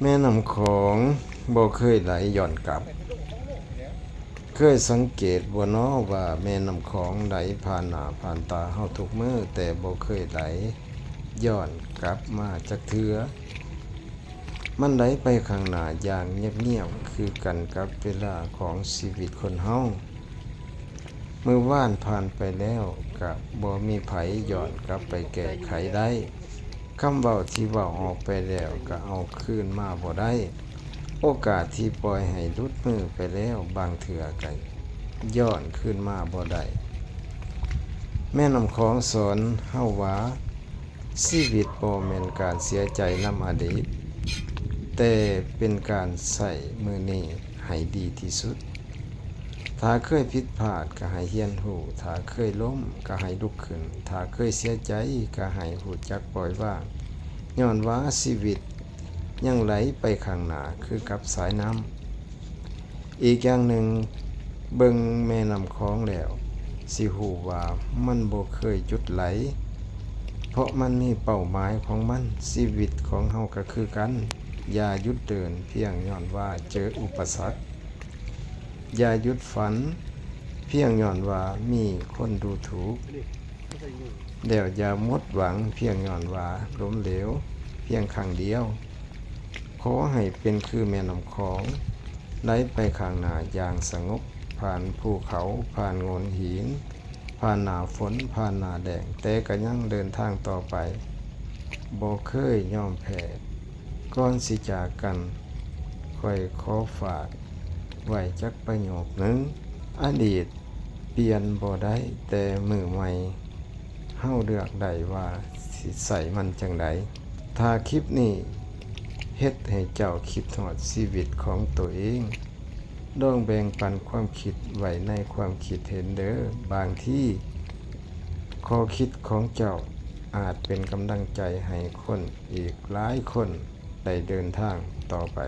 ແມ່ນ້ຳຂອງບໍ່ເຄີຍໄຫຼຍ້ອນກັບ. ເຄີຍສັງເກດບໍ່ນໍວ່າແມ່ນ້ຳຂອງໄຫຼຜ່ານໜ້າຜ່ານຕາເຮົາທຸກມື້, ແຕ່ບໍ່ເຄີຍໄຫຼຍ້ອນກັບມາຈັກເທື່ອ. ມັນໄຫຼໄປຂ້າງໜ້າຢ່າງງຽບໆ ຄືກັນກັບເວລາຂອງຊີວິດຄົນເຮົາ. ມື້ວານຜ່ານໄປແລ້ວກະບໍ່ມີໃຜຍ້ອນກັບໄປແກ້ໄຂໄດ້. ຄຳເວົ້າທີ່ເວົ້າອອກໄປແລ້ວກະເອົາຄືນມາບໍ່ໄດ້. ໂອກາດທີ່ປ່ອຍໃຫ້ຫຼຸດມືໄປແລ້ວ ບາງເທື່ອກະຍ້ອນຄືນມາບໍ່ໄດ້. ແມ່ນ້ຳຂອງສອນເຮົາວ່າ ຊີວິດບໍ່ແມ່ນການເສຍໃຈນຳອະດີດ, ແຕ່ເປັນການໃຊ້ມື້ນີ້ໃຫ້ດີທີ່ສຸດ. ຖ້າເຄີຍຜິດພາດກະໃຫ້ຮຽນຮູ້, ຖ້າເຄີຍລົ້ມກະໃຫ້ລຸກຂຶ້ນ, ຖ້າເຄີຍເສຍໃຈກະໃຫ້ຮູ້ຈັກປ່ອຍວາງ, ຍ້ອນວ່າຊີວິດຍັງໄຫຼໄປຂ້າງໜ້າຄືກັບສາຍນ້ຳ. ອີກຢ່າງໜຶ່ງ, ເບິ່ງແມ່ນ້ຳຂອງແລ້ວ ຊິຮູ້ວ່າມັນບໍ່ເຄີຍຢຸດໄຫຼ, ເພາະມັນມີເປົ້າໝາຍຂອງມັນ. ຊີວິດຂອງເຮົາກະຄືກັນ, ຢ່າຢຸດເດີນພຽງຍ້ອນວ່າເຈີອຸປະສັກ, ຢ່າຢຸດຝັນພຽງຍ້ອນວ່າມີຄົນດູຖູກ. ແລ້ວຢ່າໝົດຫວັງພຽງຍ້ອນວ່າລົ້ມເຫຼວພຽງຄັ້ງດຽວ. ຂໍໃຫ້ເປັນຄືແມ່ນ້ຳຂອງ, ໄຫຼໄປຂ້າງໜ້າຢ່າງສະຫງົບ, ຜ່ານພູເຂົາ, ຜ່ານໂງ່ນຫີນ, ຜ່ານໜ້າຝົນ, ຜ່ານໜ້າແລ້ງ, ແຕ່ກະຍັງເດີນທາງຕໍ່ໄປ, ບໍ່ເຄີຍຍອມແພ້. ກ່ອນຊິຈາກກັນ, ຂ້ອຍຂໍຝາກໄວ້ຈັກປະໂຫຍກໜຶ່ງ. ອະດີດປ່ຽນບໍ່ໄດ້, ແຕ່ມື້ໃໝ່ເຮົາເລືອກໄດ້ວ່າຊິໃຊ້ມັນຈັ່ງໃດ. ຖ້າຄລິບນີ້ເຮັດໃຫ້ເຈົ້າຄິດຮອດຊີວິດຂອງໂຕເອງ, ລອງແບ່ງປັນຄວາມຄິດໄວ້ໃນຄວາມຄິດເຫັນເດີ. ບາງທີຂໍ້ຄິດຂອງເຈົ້າອາດເປັນກຳລັງໃຈໃຫ້ຄົນອີກຫຼາຍຄົນໄດ້ເດີນທາງຕໍ່ໄປ.